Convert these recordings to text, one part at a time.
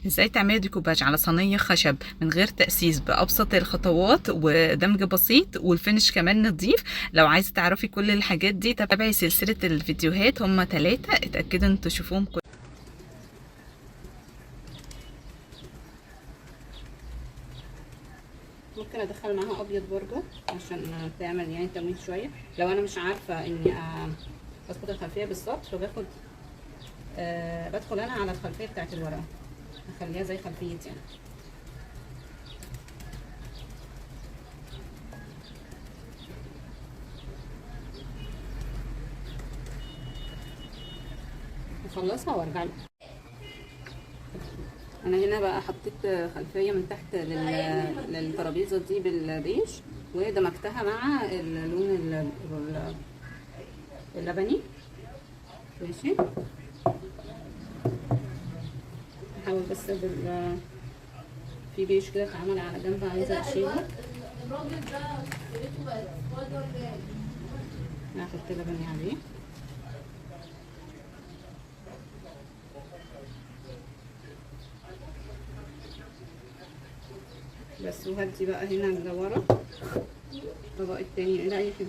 ازاي تعملي ديكوباج على صينية خشب من غير تأسيس بأبسط الخطوات ودمج بسيط وال finish كمان نظيف. لو عايزة تعرفي كل الحاجات دي تابعي سلسلة الفيديوهات، هما 3، اتأكدوا ان تشوفوهم كلهم. ممكن ادخل معاها ابيض برضو عشان تعمل يعني تمويه شوية. لو انا مش عارفه اني اظبط الخلفية بالظبط فباخد بدخل انا على الخلفية بتاعت الورقة، اخليها زي خلفيتي انا. اخلصها وارجع لكم. انا هنا بقى حطيت خلفية من تحت للترابيزه دي بالبيج، ودمجتها مع اللون اللبني. ماشي، هحاول بس في بيج كده اتعمل على جنب عايزه اشيله. هحط لبني عليه. بس، وهدي بقى هنا لورا الطبق التاني. لا اي حاجة،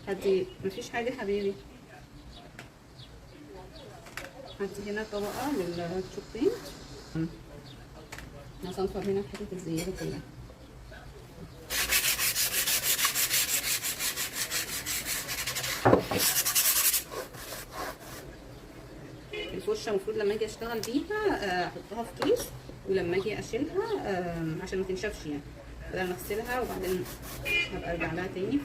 هدي مفيش حاجة حبيبي. هدي هنا طبقه للتشوبين. هصنفر هنا حتة الزيادة كلها. الفرشة المفروض لما اجي اشتغل بيها احطها في كيس، ولما اجي اشيلها عشان ما تنشفش يعني، بدل ما اغسلها وبعدين هبقى ارجع لها تاني.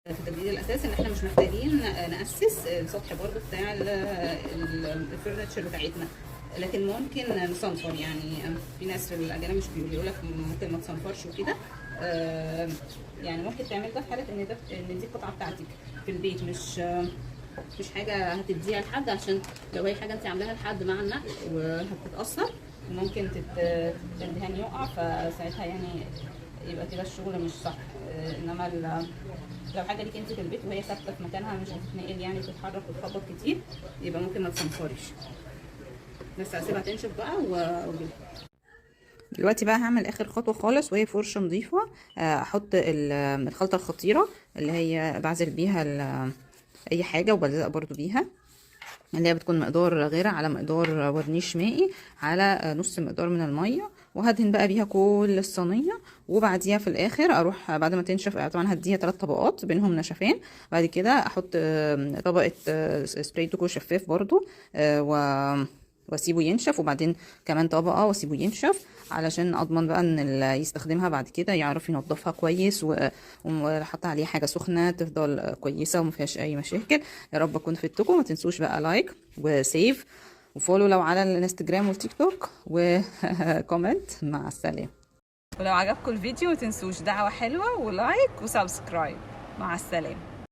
في التجديد الاساسي ان احنا مش محتاجين ناسس السطح برضو بتاع الفرنتشر بتاعتنا، لكن ممكن نصنفر. يعني في ناس في الاجانب مش بيقولوا لك ممكن ما تصنفرش وكده، يعني ممكن تعمل ده في حاله ان ده ان دي القطعة بتاعتك في البيت، مش حاجة هتديها لحد، عشان لو هي حاجة انت عاملاها لحد مع النقل وهتتاثر وممكن الدهان يقع، فساعتها يعني يبقى كده الشغل مش صح. انما لو حاجة ليك انت في البيت وهي ثابتة في مكانها مش هتتنقل يعني وتتحرك وتخبط كتير، يبقى ممكن ما تصنفريش. بس هسيبها تنشف بقى واجيبها. دلوقتي بقى هعمل اخر خطوة خالص، وهي فرشه نظيفة. احط الخلطة الخطيرة اللي هي بعزل بيها اي حاجة وبلزق برضو بيها، اللي هي بتكون مقدار غيره على مقدار ورنيش مائي على نص مقدار من المية، وهدهن بقى بيها كل الصينية. وبعديها في الاخر اروح بعد ما تنشف، طبعا هديها 3 طبقات بينهم نشفين، بعد كده احط طبقه سبراي دوكو شفاف برضو، واسيبه ينشف، وبعدين كمان طبقه واسيبه ينشف، علشان اضمن بقى ان اللي يستخدمها بعد كده يعرف ينظفها كويس، وحط عليها حاجة سخنة تفضل كويسة وما فيهاش اي مشاكل. يا رب اكون فدتكم. ما تنسوش بقى like و save و follow لو على الانستجرام والتيك توك و comment. مع السلامة. ولو عجبكم الفيديو ما تنسوش دعوه حلوة و like و subscribe. مع السلامة.